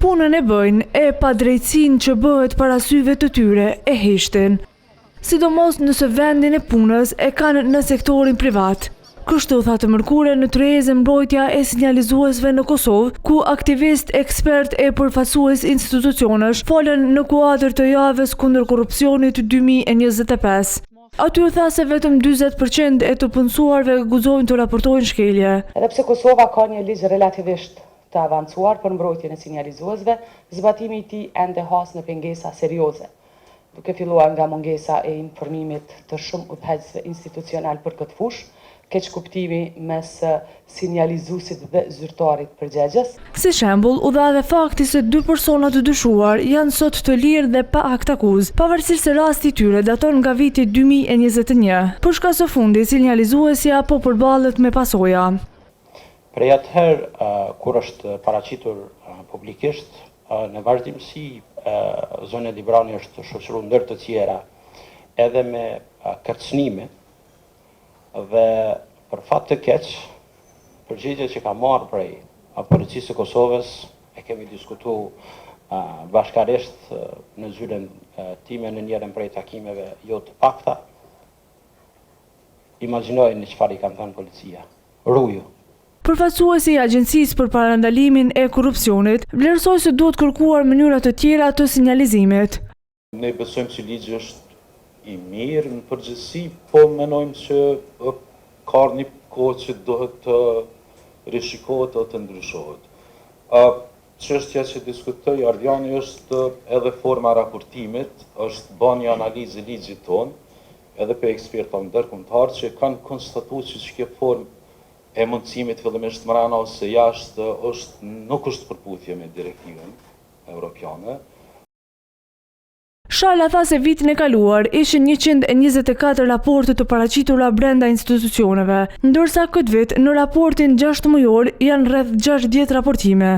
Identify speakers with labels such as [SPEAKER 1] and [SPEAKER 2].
[SPEAKER 1] Punën e bëjnë, e padrejtësinë që bëhet para syve të tyre e heshtin. Sidomos nëse vendin e punës e kanë në sektorin privat. Kështu tha të mërkurën në tryezën Mbrojtja e sinjalizuesve në Kosovë, ku aktivistë, ekspertë e përfaqësues institucionesh folën në kuadër të Javës kundër Korrupsionit 2025. Aty u tha se vetëm 40 për qind e të punësuarve guxojnë të raportojnë shkelje.
[SPEAKER 2] Edhe pse Kosova ka një ligj relativisht të avancuar për mbrojtjen e sinjalizuesve, zbatimi i tij ende has në pengesa serioze, duke filluar nga mungesa e informimit të shumë udhëheqësve institucional për këtë fushë, keqkuptimi mes sinjalizuesit dhe zyrtarit përgjegjës.
[SPEAKER 1] Si shembull, u dha edhe fakti se dy persona të dyshuar janë sot të lirë dhe pa aktakuzë, pavarësisht se rasti i tyre daton nga viti 2021. Për shka së fundi sinjalizuesja po përballet me pasoja.
[SPEAKER 3] Prej atëherë kur është paraqitur publikisht, në vazhdimësi zonja Dibrani është shoqëruar ndër të tjera edhe me kërcënime dhe për fat të keq, përgjigja që ka marrë prej Policisë së Kosovës e kemi diskutu bashkarisht në zyrën time në njërën prej takimeve jo të pakta, Imagjinojeni çfarë i kanë thënë policia. Ruju.
[SPEAKER 1] Përfaqësuesi i Agjencisë për Parandalimin e Korrupsionit vlerësoi se duhet kërkuar mënyra të tjera të sinjalizimit.
[SPEAKER 4] Ne besojmë që ligji është i mirë në përgjithësi, po menojmë që ka ardhur një kohë që duhet të rishikohet edhe të ndryshohet. Çështja që diskutoi Ardiani është edhe forma e raportimit, është ba një analizë e ligjit tonë, edhe prej ekspertave ndërkombëtarë që kanë konstatu që që kjo formë e mundësimit fillimisht mrena ose jashtë është nuk është përputhje me direktivën europiane.
[SPEAKER 1] Shala tha se vitin e kaluar ishin 124 raporte të paraqitura brenda institucioneve, ndërsa këtë vit në raportin gjashtëmujor janë rreth 60 raportime.